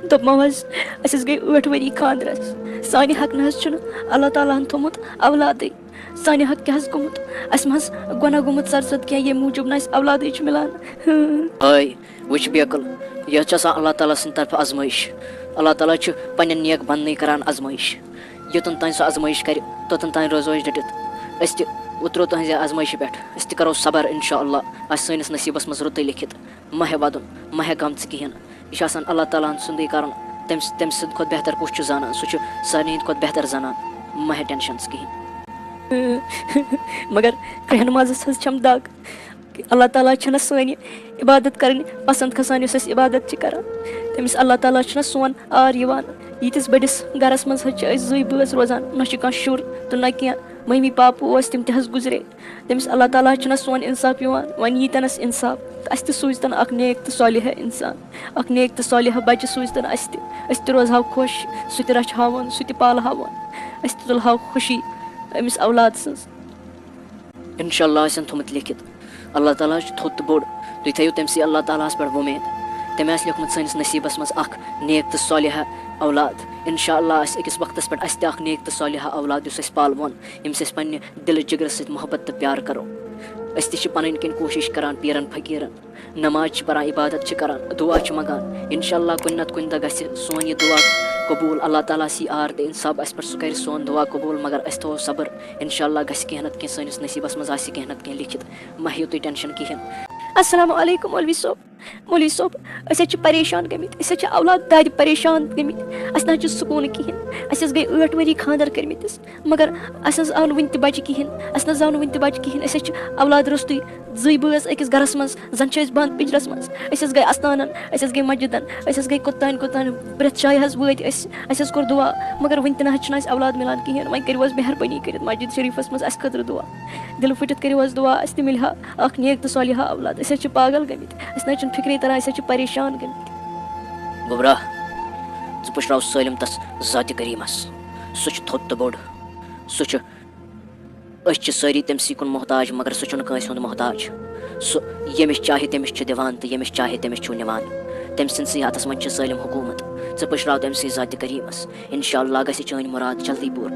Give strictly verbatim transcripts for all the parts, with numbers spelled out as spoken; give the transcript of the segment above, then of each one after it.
دوٚپمو حظ، اَسہِ حظ گٔے ٲٹھ ؤری خانٛدرَس۔ سانہِ حق نہ حظ چھُنہٕ اللہ تعالیٰ ہَن تھوٚمُت اولادٕے۔ سانہِ حق کیٛاہ حظ گوٚمُت؟ اَسہِ ما حظ گۄناہ گوٚمُت سرزد کینٛہہ، ییٚمہِ موٗجوٗب نہٕ اَسہِ اولادٕے چھُ مِلان؟ ہٲے، وٕچھ بیقل، یہِ حظ چھِ آسان اللہ تعالیٰ سٕنٛدِ طرفہٕ آزمٲیِش۔ اللہ تعالیٰ چھُ پنٛنٮ۪ن نیک بنٛدنٕے کران آزمٲیِش۔ یوٚتَن تام سُہ آزمٲیِش کرِ، توٚتَن تام روزو أسۍ ڈٔٹِتھ۔ أسۍ تہِ اُترو تُہٕنٛزِ آزمٲیشہِ پٮ۪ٹھ۔ أسۍ تہِ کرو صبر، اِنشاء اللہ آسہِ سٲنِس نصیٖبَس منٛز رُتُے لیکھِتھ۔ مہ ہےٚ وَدُن، مہ ہےٚ غم ژٕ کِہیٖنۍ۔ یہِ چھُ آسان اللہ تعالیٰ ہَن سُنٛدُے کَرُن۔ تٔمۍ س-، تٔمۍ سٕنٛدِ کھۄتہٕ بہتر کُس چھُ زانان؟ سُہ چھُ سارنٕے ہِنٛدِ کھۄتہٕ بہتر زانان۔ مہ ہےٚ ٹٮ۪نشَن ژٕ کِہیٖنۍ۔ مگر کرٛٮ۪ہنہٕ منٛزَس حظ چھَم دَگ۔ اللہ تعالیٰ چھَنہ سٲنۍ عبادت کَرٕنۍ پَسنٛد کھَسان، یُس أسۍ عبادت چھِ کَران۔ تٔمِس اللہ تعالیٰ چھُنہ سون عار یِوان۔ ییٖتِس بٔڑِس گَرَس منٛز حظ چھِ أسۍ زٕے بٲژ روزان، نہ چھُ کانٛہہ شُر تہٕ نہ کینٛہہ۔ مٔمی پاپہٕ اوس، تِم تہِ حظ گُزرے۔ تٔمِس اللہ تعالیٰ ہَس چھُنہ سون اِنصاف یِوان، وۄنۍ ییٖتَنَس اِنصاف، تہٕ اَسہِ تہِ سوٗزتَن اَکھ نیک تہٕ صالحہ اِنسان، اَکھ نیک تہٕ صالحہ بَچہِ سوٗزتَن اَسہِ تہِ۔ أسۍ تہِ روزہاو خۄش، سُہ تہِ رَچھہاوُن، سُہ تہِ پالہاوُن، أسۍ تہِ تُلہاو خوشی أمِس اولاد سٕنٛز۔ اِنشاء اللہ آسن تھوٚمُت لیکھِتھ۔ اللہ تعالیٰ چھُ تھوٚد تہٕ بوٚڑ۔ تُہۍ تھٲیِو تٔمۍ سٕے اللہ تعالیٰ ہَس پٮ۪ٹھ وۄمید۔ تٔمۍ آسہِ لیوٚکھمُت سٲنِس نصیٖبَس منٛز اَکھ نیک تہٕ صالحہ اولاد۔ اِنشاء اللہ آسہِ أکِس وقتَس پٮ۪ٹھ اَسہِ تہِ اَکھ نیک تہٕ صالحہ اولاد، یُس اَسہِ پالوُن، ییٚمِس أسۍ پنٛنہِ دِلہٕ جِگرٕ سۭتۍ محبت تہٕ پیار کَرو۔ أسۍ تہِ چھِ پَنٕنۍ کِنۍ کوٗشِش کَران پیٖرَن فقیٖرَن۔ نماز چھِ پَران، عبادت چھِ کَران، دُعا چھِ منٛگان۔ اِنشاء اللہ کُنہِ نَتہٕ کُنہِ دۄہ گژھِ سون یہِ دُعا قبوٗل۔ اللہ تعالیٰ ہَس یی عار تہٕ اِنصاف اَسہِ پٮ۪ٹھ، سُہ کَرِ سون دُعا قبوٗل، مگر أسۍ تھاوو صبر۔ اِنشاء اللہ گژھِ کینٛہہ نَتہٕ کینٛہہ سٲنِس نصیٖبَس منٛز، آسہِ کینٛہہ نَتہٕ کینٛہہ لیکھِتھ۔ مہ ہیٚیِو تُہۍ ٹٮ۪نشَن کِہیٖنۍ۔ السلام علیکم مولوی صٲب۔ مولوی صٲب، أسۍ حظ چھِ پریشان گٔمٕتۍ، أسۍ حظ چھِ اولاد دادِ پریشان گٔمٕتۍ، اَسہِ نہ حظ چھُ سکوٗن کِہیٖنۍ۔ اَسہِ حظ گٔے ٲٹھ ؤری خانٛدر کٔرمٕتِس، مگر اَسہِ نہ حظ آو نہٕ وٕنہِ تہِ بَچہِ کِہیٖنۍ، اَسہِ نہ حظ آو نہٕ وٕنہِ تہِ بَچہِ کِہیٖنۍ۔ أسۍ حظ چھِ اولاد روٚستُے، زٕے بٲژ أکِس گَرَس منٛز، زَن چھِ أسۍ بنٛد پِنجرَس منٛز۔ أسۍ حظ گٔے اَستانَن، أسۍ حظ گٔے مَسجِدَن، أسۍ حظ گٔے کوٚتام کوٚتام، پرٛٮ۪تھ جایہِ حظ وٲتۍ أسۍ، اَسہِ حظ کوٚر دُعا، مگر وٕنہِ تہِ نہ حظ چھِنہٕ اَسہِ اولاد مِلان کِہیٖنۍ۔ وۄنۍ کٔرِو حظ مہربٲنی کٔرِتھ مَسجِد شریٖفَس منٛز اَسہِ خٲطرٕ دُعا، دِلہٕ پھٕٹِتھ کٔرِو حظ دُعا، اَسہِ تہِ مِلہِ ہا اَکھ نیک تہٕ صالحہ اولاد۔ أسۍ حظ چھِ پاگل گٔمٕتۍ، اَسہِ نہ حظ چھُنہٕ فِکرے تَران، أسۍ حظ چھِ پریشان گٔمٕتۍ۔ گوٚبرا، ژٕ پُشراو سٲلِم تَس ذاتِ کریٖمَس۔ سُہ چھُ تھوٚد تہٕ بوٚڑ۔ سُہ چھُ، أسۍ چھِ سٲری تٔمۍ سٕے کُن محتاج، مگر سُہ چھُنہٕ کٲنٛسہِ ہُنٛد محتاج۔ سُہ ییٚمِس چاہے تٔمِس چھُ دِوان تہٕ ییٚمِس چاہے تٔمِس چھُ نِوان۔ تٔمۍ سٕنٛدسٕے اَتھَس منٛز چھِ سٲلِم حکوٗمت۔ ژٕ پُشراو تٔمۍ سٕے ذاتِ کریٖمَس۔ اِنشاء اللہ گژھِ چٲنۍ مُراد جلدی پوٗرٕ۔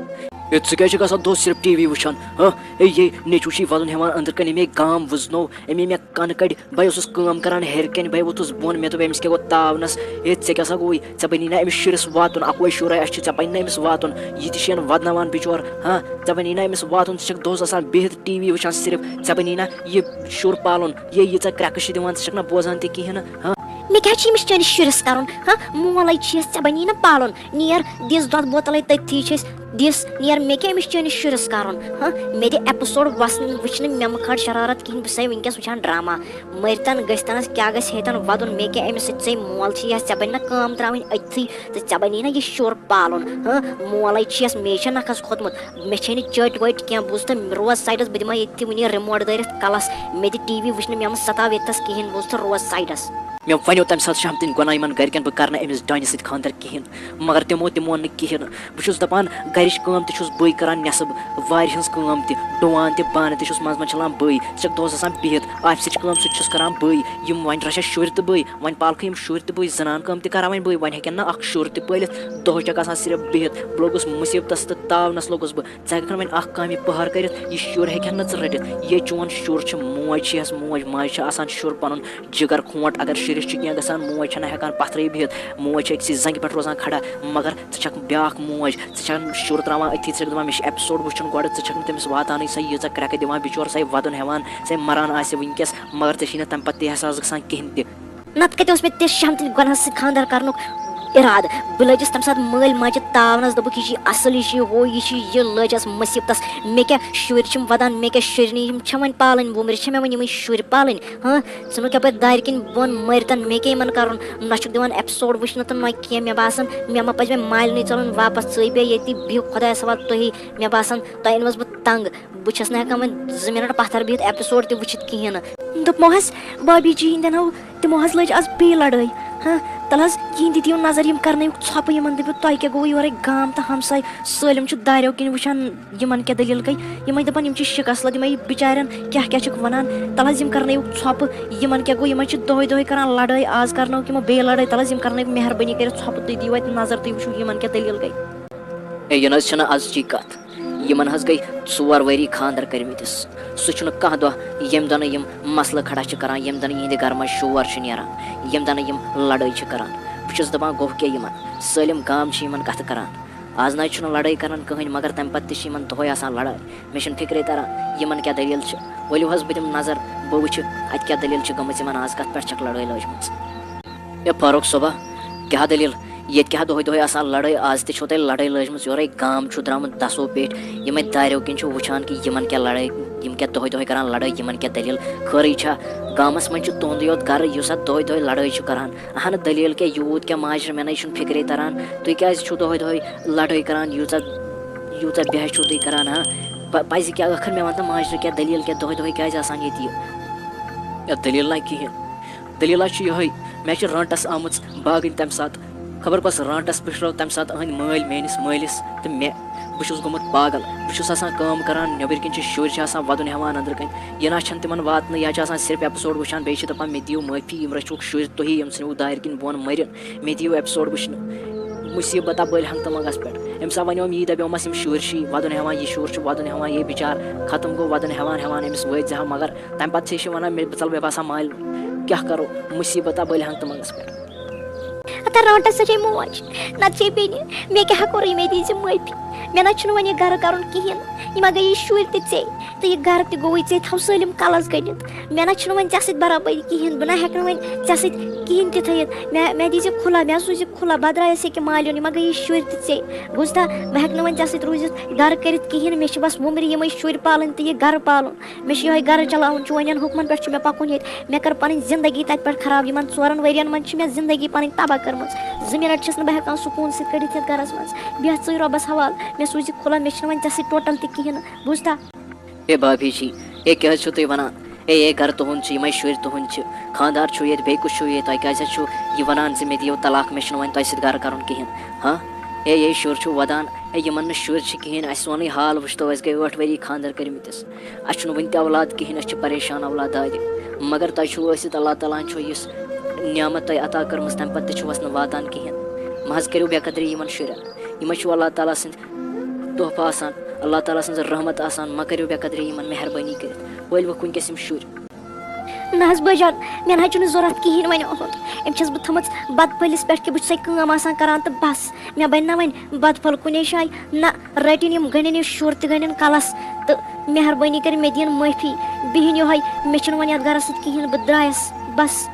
ہے، ژٕ کیٛازِ چھُکھ آسان دۄہَس صرف ٹی وی وٕچھان؟ ہاں، ہے، یے نیٚچوٗ چھُے وَدُن ہٮ۪وان أنٛدرٕ کَنہِ، أمۍ گام وٕزنو، أمۍ، أمۍ مےٚ کَنہٕ کَڑِ۔ بہٕ اوسُس کٲم کَران ہیٚرِ کَنہِ، بہٕ ووتُس بۄن، مےٚ دوٚپ، أمِس کیٛاہ گوٚو تاونَس؟ ہے، ژےٚ کیٛاہ سا گوٚوُے؟ ژےٚ بَنی نا أمِس شُرِس واتُن؟ اَکوے شُرا اَسہِ چھُ، ژےٚ بَنہِ نا أمِس واتُن؟ یہِ تہِ چھُ یَن وَدناوان بِچور، ہاں؟ ژےٚ بَنی نا أمِس واتُن؟ ژٕ چھَکھ دۄہَس آسان بِہِتھ ٹی وی وٕچھان صرف، ژےٚ بَنی نا یہِ شُر پالُن؟ یے ییٖژاہ کرٛٮ۪کہٕ چھِ دِوان، ژٕ چھَکھ نا بوزان تہِ کِہیٖنۍ نہٕ، ہاں؟ مےٚ کیٛاہ چھِ أمِس چٲنِس شُرِس کَرُن؟ ہاں، مول ہے چھِیَس، ژےٚ بَنی نہ پالُن؟ نیر، دِس دۄدٕ بوتلَے تٔتھی چھِ أسۍ، دِس، نیر، مےٚ کیٛاہ أمِس چٲنِس شُرِس کَرُن؟ ہاں، مےٚ دِ ایپیسوڈ وَسنہٕ وٕچھنہٕ، مےٚ مہٕ کھال شرارت کِہیٖنۍ، بہٕ چھَسَے وٕنکیٚس وٕچھان ڈرامہ۔ مٔرۍتَن گٔژھۍتَنَس کیٛاہ گژھِ ہیٚتَن وَدُن، مےٚ کیٛاہ أمِس سۭتۍ ژے مول چھِ یا ژےٚ بَنہِ نہ کٲم ترٛاوٕنۍ أتھی تہٕ ژےٚ بَنی نہ یہِ شُر پالُن؟ ہاں، مولَے چھِیَس، مے چھےٚ نَکھَس کھوٚتمُت، مےٚ چھے نہٕ چٔٹۍ ؤٹۍ کینٛہہ، بوٗزتھٕ، روز سایڈَس، بہٕ دِمَے ییٚتھی وٕنی رِموٹ دٲرِتھ کَلَس، مےٚ دِ ٹی وی وٕچھنہٕ، مےٚ مہٕ سَتاو ییٚتہِ تھَس کِہیٖنۍ، بوٗزتھٕ، روز سایڈَس۔ مےٚ وَنیو تَمہِ ساتہٕ شامتٕنۍ گۄناہ یِمَن گَرِکٮ۪ن، بہٕ کَرٕ نہٕ أمِس ڈانہِ سۭتۍ خانٛدَر کِہیٖنۍ، مگر تِمو تہِ مون نہٕ کِہیٖنۍ۔ بہٕ چھُس دَپان، گَرِچ کٲم تہِ چھُس بٕے کَران نٮ۪صٕب، وارِ ہٕنٛز کٲم تہِ، ڈُوان تہِ، بانہٕ تہِ چھُس منٛزٕ منٛزٕ چھَلان بٕے، ژٕ چھَکھ دۄہَس آسان بِہِتھ، آفِسٕچ کٲم سُہ تہِ چھُس کَران بٕے، یِم وۄنۍ رَچھَکھ شُرۍ تہٕ بٕے، وۄنۍ پالکھٕ یِم شُرۍ تہٕ بٕے، زَنان کٲم تہِ کَران وۄنۍ بٕے، وۄنۍ ہیٚکَن نہٕ اَکھ شُر تہِ پٲلِتھ، دۄہَس چھَکھ آسان صرف بِہِتھ۔ بہٕ لوٚگُس مُصیٖبتَس تہٕ تاونَس لوٚگُس بہٕ۔ ژٕ ہیٚکَکھ نہٕ وۄنۍ اَکھ کامہِ پٔہر کٔرِتھ، یہِ شُر ہیٚکہِ ہا نہٕ ژٕ رٔٹِتھ۔ یے چون شُر چھُ، موج چھِ یَس، موج، ماجہِ چھِ آسان شُر پَنُن جِگر کھونٛٹ، اگر شُرِس چھُ کینٛہہ گژھان، موج چھَنہٕ ہٮ۪کان پَتھرٕے بِہِتھ، موج چھِ أکسٕے زنٛگہِ پٮ۪ٹھ روزان کھڑا۔ مگر ژٕ چھَکھ بیٛاکھ موج، ژٕ چھَکھ شُر ترٛاوان أتھی، ژٕ چھَکھ دَپان، مےٚ چھِ ایپیسوڈ وٕچھُن گۄڈٕ، ژٕ چھَکھ نہٕ تٔمِس واتانٕے، سۄ ییٖژاہ کرٛٮ۪کہٕ دِوان بِچور، سۄے وَدُن ہٮ۪وان، سۄے مَران آسہِ وٕنکیٚس، مگر ژےٚ چھِی نہٕ تَمہِ پَتہٕ تہِ احساس گژھان کِہیٖنۍ تہِ۔ نَتہٕ کَتہِ اوس مےٚ تہِ شامتٕنۍ گۄناہَس سۭتۍ خانٛدر کَرنُک اِرادٕ؟ بہٕ لٔجِس تَمہِ ساتہٕ مٲلۍ ماجہِ تاونَس، دوٚپُکھ، یہِ چھِ یہِ اَصٕل، یہِ چھِ یہِ ہُہ، یہِ چھِ یہِ، لٔجَس مُصیٖبتَس۔ مےٚ کیٛاہ شُرۍ چھِم وَدان، مےٚ کیٛاہ شُرنٕے، یِم چھےٚ وۄنۍ پالٕنۍ، وُمرِ چھےٚ مےٚ وۄنۍ یِمَے شُرۍ پالٕنۍ، ہاں؟ ژٕ نہٕ کیٛاہ پَتہٕ دارِ کِنۍ بۄن مٲرۍتَن، مےٚ کیٛاہ یِمَن کَرُن؟ نہ چھُکھ دِوان ایپیسوڈ وٕچھنہٕ تہٕ نہ کینٛہہ، مےٚ باسان، مےٚ ما پَزِ وۄنۍ مالنٕے ژَلُن واپَس، ژٕے بیٚہہ ییٚتی، بِہِو خۄدایَس حوالہٕ تُہی، مےٚ باسان، تۄہہِ أنۍوَس بہٕ تنٛگ۔ بہٕ چھَس نہٕ ہٮ۪کان وۄنۍ زٕ مِنَٹ پَتھَر بِہِتھ ایپیسوڈ تہِ وٕچھِتھ کِہیٖنۍ نہٕ۔ دوٚپمو حظ، بابی جی ہِنٛدٮ۪ن ہو، تِمو حظ لٔج آز بیٚیہِ لڑٲے۔ ہاں، تَلہٕ حظ، کِہیٖنۍ تہِ دِیِو نظر، یِم کَرنٲیِو ژھۄپہٕ یِمَن، دٔپِو تۄہہِ کیٛاہ گوٚوُ، یورَے گام تہٕ ہمساے سٲلِم چھِ داریو کِنۍ وٕچھان یِمَن کیٛاہ دٔلیٖل گٔے۔ یِمَے دَپان یِم چھِ شِکَس لَد، یِمَے بِچارٮ۪ن کیٛاہ کیٛاہ چھِکھ وَنان۔ تَلہٕ حظ، یِم کَرنٲیِو ژھۄپہٕ، یِمَن کیٛاہ گوٚو، یِمَے چھِ دۄہَے دۄہَے کَران لَڑٲے، آز کَرنٲوٕکھ یِمو بیٚیہِ لَڑٲے۔ تَلہٕ حظ، یِم کَرنٲیِو مہربٲنی کٔرِتھ ژھۄپہٕ، تُہۍ دِیِو اَتہِ نظر، تُہۍ وٕچھِو یِمَن کیٛاہ دٔلیٖل گٔے۔ ہے، یہِ نہٕ حظ چھَنہٕ أزچی کَتھ۔ یِمَن حظ گٔے ژور ؤری خانٛدر کٔرمٕتِس۔ سُہ چھُنہٕ کانٛہہ دۄہ ییٚمہِ دۄہ نہٕ یِم مسلہٕ کھڑا چھِ کران، ییٚمہِ دۄہ نہٕ یِہِنٛدِ گرٕ منٛز شور چھُ نیران، ییٚمہِ دۄہ نہٕ یِم لڑٲے چھِ کران۔ بہٕ چھُس دَپان، گوٚو کیٛاہ یِمَن؟ سٲلِم گام چھِ یِمَن کَتھٕ کران۔ آز نہ حظ چھُنہٕ لڑٲے کران کٕہٕنۍ، مگر تَمہِ پَتہٕ تہِ چھِ یِمَن دۄہَے آسان لڑٲے۔ مےٚ چھُنہٕ فِکرے تران، یِمَن کیٛاہ دٔلیٖل چھِ۔ ؤلِو حظ، بہٕ دِمہٕ نظر، بہٕ وٕچھِ، اَتہِ کیٛاہ دٔلیٖل چھِ گٔمٕژ یِمَن، آز کَتھ پٮ۪ٹھ چھَکھ لڑٲے لٲجمٕژ۔ اے فاروق صٲبا، کیٛاہ دٔلیٖل؟ ییٚتہِ کیٛاہ دۄہَے دۄہَے آسان لڑٲے؟ آز تہِ چھو تۄہہِ لڑٲے لٲجمٕژ، یورَے گام چھُ درٛامُت دَسو پیٚٹھۍ، یِمَے داریو کِنۍ چھُ وٕچھان کہِ یِمَن کیٛاہ لڑٲے، یِم کیٛاہ دۄہَے دۄہَے کران لڑٲے، یِمَن کیٛاہ دٔلیٖل؟ خٲرٕے چھا؟ گامَس منٛز چھُ تُہُنٛدُے یوت گرٕ یُس اَتھ دۄہَے دۄہَے لڑٲے چھُ کران۔ اہنہٕ، دٔلیٖل کیٛاہ، یوٗت کیٛاہ ماجرٕ، مےٚ نَے چھُنہٕ فِکرے تران۔ تُہۍ کیٛازِ چھُو دۄہَے دۄہَے لڑٲے کران، یوٗژاہ یوٗژاہ بے چھُو تُہۍ کران، ہا؟ پ-، پَزِ کیٛاہ ٲخٕر، مےٚ وَن تہٕ ماجرٕ کیٛاہ دٔلیٖل، کیٛاہ دۄہَے دۄہَے کیٛازِ آسان ییٚتہِ یہِ؟ یا دٔلیٖل نہ کِہیٖنۍ۔ دٔلیٖلہ چھِ یِہوٚے، مےٚ چھِ رانٛٹَس آمٕژ باگٕنۍ تَمہِ ساتہٕ، خبر کۄس رانٛٹَس پھٕٹرٲو تَمہِ ساتہٕ أہٕنٛدۍ مٲلۍ میٛٲنِس مٲلِس تہٕ مےٚ۔ بہٕ چھُس گوٚمُت پاگل۔ بہٕ چھُس آسان کٲم کران، نیٚبٕرۍ کِنۍ چھِ شُرۍ چھِ آسان وَدُن ہٮ۪وان أنٛدرٕ کَنۍ۔ یہِ نہ چھَنہٕ تِمَن واتنٕے، یا چھِ آسان صرف ایپیسوڈ وٕچھان، بیٚیہِ چھِ دَپان، "مےٚ دِیِو معٲفی، یِم رٔچھوکھ شُرۍ، تُہی یِم ژھٕنِو دارِ کِنۍ بۄن مٔرِتھ، مےٚ دِیِو ایپیسوڈ وٕچھنہٕ۔" مُصیٖبت آ بٔلۍ ہنٛگتہٕ منٛگَس پٮ۪ٹھ۔ أمِس آ وَنیوم یی، دَپیومَس، "یِم شُرۍ چھِ وَدُن ہٮ۪وان، یہِ شُر چھُ وَدُن ہٮ۪وان، یے بِچار ختم گوٚو وَدُن ہٮ۪وان ہٮ۪وان، أمِس وٲتۍ زِ ہا۔" مگر تَمہِ پَتہٕ چھِ یہِ وَنان، مےٚ، بہٕ ژَلہٕ، بہٕ باسان مالہِ۔ کیٛاہ کَرو؟ مُصیٖبت آ بٔلۍ ہنٛگتہٕ منٛگَس پٮ۪ٹھ۔ ہتا رانٛٹَس سا چھے موج، نَتہٕ چھے بیٚنہِ، مےٚ کیٛاہ ہا کوٚرُے، مےٚ دیٖزِ معٲفی۔ مےٚ نہ چھُنہٕ وۄنۍ یہِ گَرٕ کَرُن کِہیٖنۍ۔ یہِ ما گٔیی شُرۍ تہِ ژے، تہٕ یہِ گَرٕ تہِ گوٚوُے ژے، تھاو سٲلِم کَلَس گٔنٛڈِتھ۔ مےٚ نہ چھُنہٕ وۄنۍ ژےٚ سۭتۍ برابٔدی کِہیٖنۍ، بہٕ نہ ہٮ۪کہٕ نہٕ وۄنۍ ژےٚ سۭتۍ کِہیٖنۍ تہِ تھٲیِتھ۔ مےٚ، مےٚ دیٖزِ کھُلا، مےٚ سوٗزِ کھُلا، بہٕ درٛایَس ییٚکیٛاہ مالیُن، یہِ ما گٔیی شُرۍ تہِ ژے۔ بوٗزتھا، بہٕ ہٮ۪کہٕ نہٕ وۄنۍ ژےٚ سۭتۍ روٗزِتھ، گَرٕ کٔرِتھ کِہیٖنۍ۔ مےٚ چھِ بَس وُمرِ یِمَے شُرۍ پالٕنۍ تہٕ یہِ گَرٕ پالُن۔ مےٚ چھُ یِہوٚے گَرٕ چلاوُن، چونٮ۪ن حُکمَن پٮ۪ٹھ چھُ مےٚ پَکُن ییٚتہِ۔ مےٚ کٔر پَنٕنۍ زِندگی تَتہِ پٮ۪ٹھ خراب۔ یِمَن ژورَن ؤرِیَن منٛز چھِ مےٚ زِندگی پَنٕنۍ تباہ کٔرمٕژ۔ زٕ مِنَٹ چھَس نہٕ بہٕ ہٮ۪کان سکوٗن سۭتۍ کٔڑِتھ یَتھ گَرَس منٛز۔ بیٚہہ ژٕے رۄبَس حوال، مےٚ سوٗزِ کھُلا، مےٚ چھِنہٕ وۄنۍ ژےٚ سۭتۍ ٹوٹل تہِ کِہیٖنۍ نہٕ، بوٗزتھا؟ اے بھابھی جی، اے کیٛاہ حظ چھُو تُہۍ وَنان؟ اے، اے گَرٕ تُہُنٛد چھُ، یِمَے شُرۍ تُہٕنٛدۍ چھِ، خانٛدار چھُ ییٚتہِ، بیٚیہِ کُس چھُو ییٚتہِ؟ تۄہہِ کیٛازِ حظ چھُو یہِ وَنان زِ مےٚ دِیِو طلاق، مےٚ چھُنہٕ وۄنۍ تۄہہِ سۭتۍ گَرٕ کَرُن کِہیٖنۍ؟ ہاں؟ اے، یے شُر چھُ وَدان، اے، یِمَن نہٕ شُرۍ چھِ کِہیٖنۍ، اَسہِ سونُے حال وٕچھتو، اَسہِ گٔے ٲٹھ ؤری خانٛدر کٔرمٕتِس، اَسہِ چھُنہٕ وٕنہِ تہِ اولاد کِہیٖنۍ، أسۍ چھِ پریشان اولاد دادِ۔ مگر تۄہہِ چھُو ٲسِتھ، اللہ تعالیٰ ہَن چھُو یُس نعمت تۄہہِ عطا کٔرمٕژ، تَمہِ پَتہٕ تہِ چھُو اَسہِ نہٕ واتان کِہیٖنۍ۔ مَہ حظ کٔرِو بے قدری یِمَن شُرٮ۪ن، یِمَے چھِو اللہ تعالیٰ سٕنٛدۍ تحفہٕ آسان، اللہ تعالیٰ سٕنٛز رحمت آسان، مَہ کٔرِو بے قدری یِمَن، مہربٲنی کٔرِتھ۔ وٲلۍ وُکھ وٕنکیٚس یِم شُرۍ۔ نہ حظ بٲجان، مےٚ نہ حظ چھُنہٕ ضوٚرَتھ کِہیٖنۍ وۄنۍ اُہُنٛد۔ أمۍ چھَس بہٕ تھٲومٕژ بَتہٕ پھٔلِس پٮ۪ٹھ کہِ بہٕ چھُسَے کٲم آسان کَران تہٕ بَس۔ مےٚ بَنہِ نہ وۄنۍ بَتہٕ پھوٚل کُنے جایہِ۔ نہ، رٔٹِن یِم گٔنٛڈِن، یہِ شُر تہِ گٔنٛڈِن کَلَس تہٕ مہربٲنی کٔرِتھ مےٚ دِیِن معٲفی۔ بِہِن یِہوٚے، مےٚ چھُنہٕ وۄنۍ یَتھ گَرَس سۭتۍ کِہیٖنۍ، بہٕ درٛایَس، بَس۔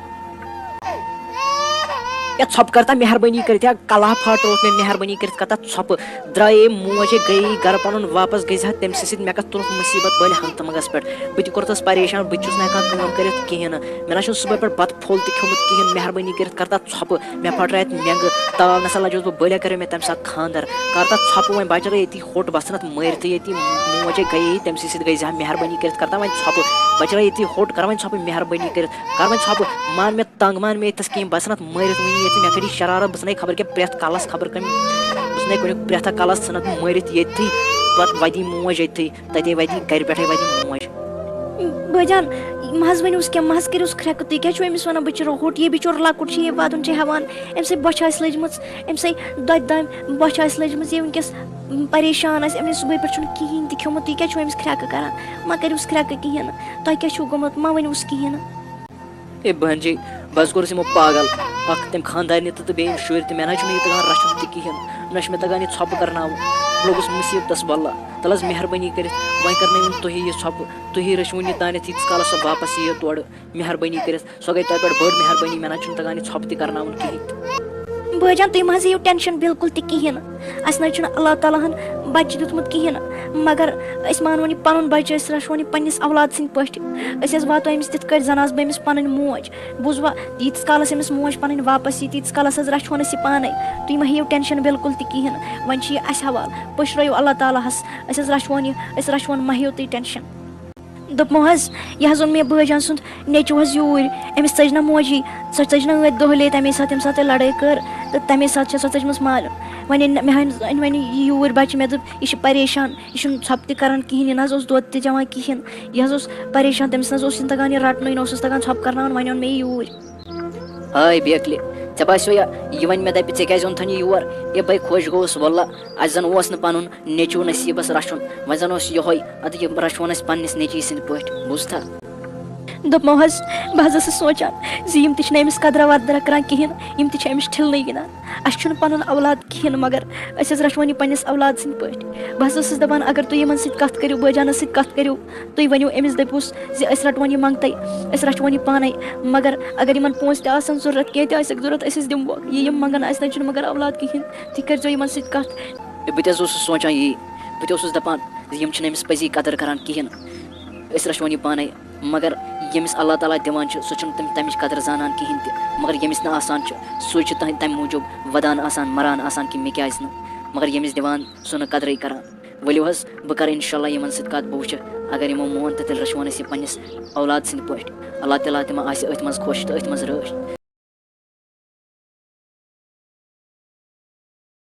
یا ژھۄپہٕ کر تا مہربٲنی کٔرِتھ، یا کلہہ پھاٹرووُتھ مےٚ، مہربٲنی کٔرِتھ کر تا ژھۄپہٕ۔ درٛایے موج، ہے گٔیے گرٕ پنُن واپس، گٔے زِ ہا تٔمۍ سٕے سۭتۍ۔ مےٚ کتھ تُلُتھ مُصیبت بٔلۍ ہنٛگتہٕ منٛگس پٮ۪ٹھ؟ بہٕ تہِ کوٚرتھس پریشان، بہٕ تہِ چھُس نہٕ ہٮ۪کان کٲم کٔرِتھ کِہیٖنۍ نہٕ۔ مےٚ نہ چھُنہٕ صُبحٲے پٮ۪ٹھ بتہٕ پھوٚل تہِ کھیوٚمُت کِہیٖنۍ۔ مہربٲنی کٔرِتھ کر تا ژھۄپہٕ۔ مےٚ پھاٹرایتھ مٮ۪نٛگہٕ، تاو نسا لجوس بہٕ، بٔلۍ ہا کریو مےٚ تَمہِ ساتہٕ خانٛدر۔ کر تا ژھۄپہٕ وۄنۍ، بہٕ ہا چلے ییٚتی ہوٚٹ، بہٕ ژھٕنتھ مٲرتھٕے ییٚتی۔ موج ہے گٔیے، تٔمۍ سٕے سۭتۍ گٔے زِ ہا۔ مہربٲنی کٔرِتھ کر تا وۄنۍ ژھۄپہٕ، بہٕ چلے ییٚتی ہوٚٹ، کر وۄنۍ ژھۄپہٕ، مہربٲنی کٔرِتھ کر وۄنۍ ژھۄپہٕ۔ مان مےٚ تنٛگ، مان مےٚ ییٚتہِ تھَس کِہیٖنۍ، بہٕ ژھٕنتھ مٲرِتھ وٕنی ییٚتہِ۔ مےٚ کھٔٹی شرارت، بہٕ ژھٕنے خبر کیٛاہ پرٛٮ۪تھ کلس خبر کٔمۍ، بہٕ ژھٕنے کُنیُک پرٛٮ۪تھا کلس ژھٕنتھ مٲرِتھ ییٚتھی۔ پتہٕ ودی موج ییٚتھی، تتے ودی گرِ پٮ۪ٹھے ودی موج۔ بٲجان، مہ حظ ؤنِوس کینٛہہ، مہ حظ کٔرِوس کھرٛٮ۪کہٕ، تُہۍ کیٛازِ چھُو أمِس وَنان بِچُر ہوٚٹ؟ یے بِچُر لۄکُٹ چھُ، یے وَدُن چھُ ہٮ۪وان، أمۍ سٕے بۄچھِ آسہِ لٔجمٕژ، أمۍ سٕے دۄدِ دامہِ بۄچھِ آسہِ لٔجمٕژ، یے وٕنۍکٮ۪س پریشان آسہِ، أمۍ نَے صُبحٲے پٮ۪ٹھ چھُنہٕ کِہیٖنۍ تہِ کھیوٚمُت، تُہۍ کیٛازِ چھُو أمِس کھرٛٮ۪کہٕ کران؟ مہ کٔرِوس کھرٛٮ۪کہٕ کِہیٖنۍ نہٕ، تۄہہِ کیٛاہ چھُو گوٚمُت؟ مہ ؤنِوس کِہیٖنۍ نہٕ۔ اے بہن جی، بہٕ حظ کوٚرُس یِمو پاگل۔ اکھ تِم خانٛدارنہِ تہٕ، تہٕ بیٚیہِ یِم شُرۍ تہِ، مےٚ نہ حظ چھُنہٕ یہِ تَگان رَچھُن تہِ کِہیٖنۍ۔ نہ چھُ مےٚ تَگان یہِ ژھۄپہٕ کرناوُن۔ بہٕ لوٚگُس مُصیٖبتَس واللہ۔ تَلہٕ حظ مہربٲنی کٔرِتھ، وۄنۍ کرنٲیِن تُہی یہِ ژھۄپہٕ۔ تُہی رٔچھوُن یہِ تانٮ۪تھ ییٖتِس کالَس سۄ واپَس یِیہِ تورٕ۔ مہربٲنی کٔرِتھ، سۄ گٔے تۄہہِ پٮ۪ٹھ بٔڑ مہربٲنی، مےٚ نہ حظ چھُنہٕ تَگان یہِ ژھۄپہٕ تہِ کرناوُن کِہیٖنۍ تہِ۔ بٲجان، تُہۍ مہ حظ ہیٚیِو ٹٮ۪نشَن بِلکُل تہِ کِہیٖنۍ نہٕ۔ اَسہِ نہ حظ چھُنہٕ اللہ تعالیٰ ہَن بَچہِ دیُتمُت کِہیٖنۍ نہٕ، مگر أسۍ مانوون یہِ پَنُن بَچہِ، أسۍ رَچھوون یہِ پنٛنِس اولاد سٕنٛدۍ پٲٹھۍ۔ أسۍ حظ واتو أمِس تِتھ کٲٹھۍ زَن آسہٕ بہٕ أمِس پَنٕنۍ موج۔ بوٗزوا، ییٖتِس کالَس أمِس موج پَنٕنۍ واپَس یی، تیٖتِس کالَس حظ رَچھوون أسۍ یہِ پانَے۔ تُہۍ مہ ہیٚیِو ٹٮ۪نشَن بِلکُل تہِ کِہیٖنۍ نہٕ۔ وۄنۍ چھُ یہِ اَسہِ حوالہٕ۔ پٔشرٲیِو اللہ تعالیٰ ہَس۔ أسۍ حظ رَچھوون یہِ، أسۍ رَچھوون، مہ ہیٚیِو تُہۍ ٹٮ۪نشَن۔ دوٚپمو حظ، یہِ حظ اوٚن مےٚ بٲجان سُنٛد نیٚچوٗ حظ یوٗرۍ۔ أمِس ژٔج نہ موجی، سۄ ژٔج نہ أتھۍ دۄہلے، تَمے ساتہٕ، ییٚمہِ ساتہٕ تۄہہِ لڑٲے کٔر، تہٕ تَمے ساتہٕ چھےٚ سۄ ژٔجمٕژ مالہِ۔ وۄنۍ أنۍ نہ مےٚ، وۄنۍ وۄنۍ یہِ یوٗرۍ بَچہِ، مےٚ دوٚپ، یہِ چھِ پریشان، یہِ چھُنہٕ ژھۄپہٕ تہِ کران کِہیٖنۍ، یہِ نہ حظ اوس دۄد تہِ چٮ۪وان کِہیٖنۍ، یہِ حظ اوس پریشان، تٔمِس نہ حظ اوس یہِ تَگان یہِ رَٹنُے، نہ اوس اَسہِ تَگان ژھۄپہٕ کرناوُن، وۄنۍ اوٚن مےٚ یہِ یوٗرۍ۔ ہاے بیکلہِ، ژےٚ باسیو یا، یہِ وۄنۍ مےٚ دَپہِ، ژےٚ کیٛازِ اوٚنتھَن یہِ یور؟ ہے بَے، خۄش گوٚوُس، واللہ، اَسہِ زَن اوس نہٕ پَنُن نیٚچوٗ نصیٖبَس رَچھُن، وۄنۍ زَن اوس یِہوٚے، اَدٕ یہِ رَچھون اَسہِ پنٛنِس نیٚچی سٕنٛدۍ پٲٹھۍ، بوٗزتھا؟ دوٚپمو حظ، بہٕ حظ ٲسٕس سونٛچان زِ یِم تہِ چھِنہٕ أمِس قدرا وردرا کَران کِہیٖنۍ، یِم تہِ چھِ أمِس ٹھِلنٕے گِنٛدان۔ اَسہِ چھُنہٕ پَنُن اولاد کِہیٖنۍ، مگر أسۍ حظ رَچھون یہِ پنٛنِس اولاد سٕنٛدۍ پٲٹھۍ۔ بہٕ حظ ٲسٕس دَپان، اگر تُہۍ یِمَن سۭتۍ کَتھ کٔرِو، بٲجانَس سۭتۍ کَتھ کٔرِو، تُہۍ ؤنِو أمِس، دٔپِوس زِ أسۍ رَٹون یہِ منٛگتَے، أسۍ رَچھون یہِ پانَے۔ مگر اگر یِمَن پونٛسہٕ تہِ آسَن ضوٚرَتھ، کینٛہہ تہِ آسٮ۪کھ ضوٚرَتھ، أسۍ ٲسۍ دِموکھ۔ یہِ یِم منٛگَن، اَسہِ نَے چھُنہٕ مگر اولاد کِہیٖنۍ، تُہۍ کٔرۍزیو یِمَن سۭتۍ کَتھ۔ ہے، بہٕ تہِ حظ اوسُس سونٛچان یی، بہٕ تہِ اوسُس دَپان زِ یِم چھِنہٕ أمِس پٔزی قدٕر کَران کِہیٖنۍ، أسۍ رَچھون یہِ پانَے۔ مگر ییٚمِس اللہ تعالیٰ دِوان چھُ، سُہ چھُنہٕ تَمہِ، تَمِچ قدٕر زانان کِہیٖنۍ تہِ۔ مگر ییٚمِس نہٕ آسان چھُ، سُے چھُ تَمہِ، تَمہِ موٗجوٗب وَدان آسان، مَران آسان کہِ مےٚ کیٛازِ نہٕ۔ مگر ییٚمِس دِوان، سُہ نہٕ قدرٕے کَران۔ ؤلِو حظ، بہٕ کَرٕ اِنشاء اللہ یِمَن سۭتۍ کَتھ، بہٕ وٕچھٕ، اگر یِمو مون تہٕ تیٚلہِ رَچھون أسۍ یہِ پنٛنِس اولاد سٕنٛدِ پٲٹھۍ۔ اللہ تعالیٰ تہِ ما آسہِ أتھۍ منٛز خۄش تہٕ أتھۍ منٛز رٲچھ۔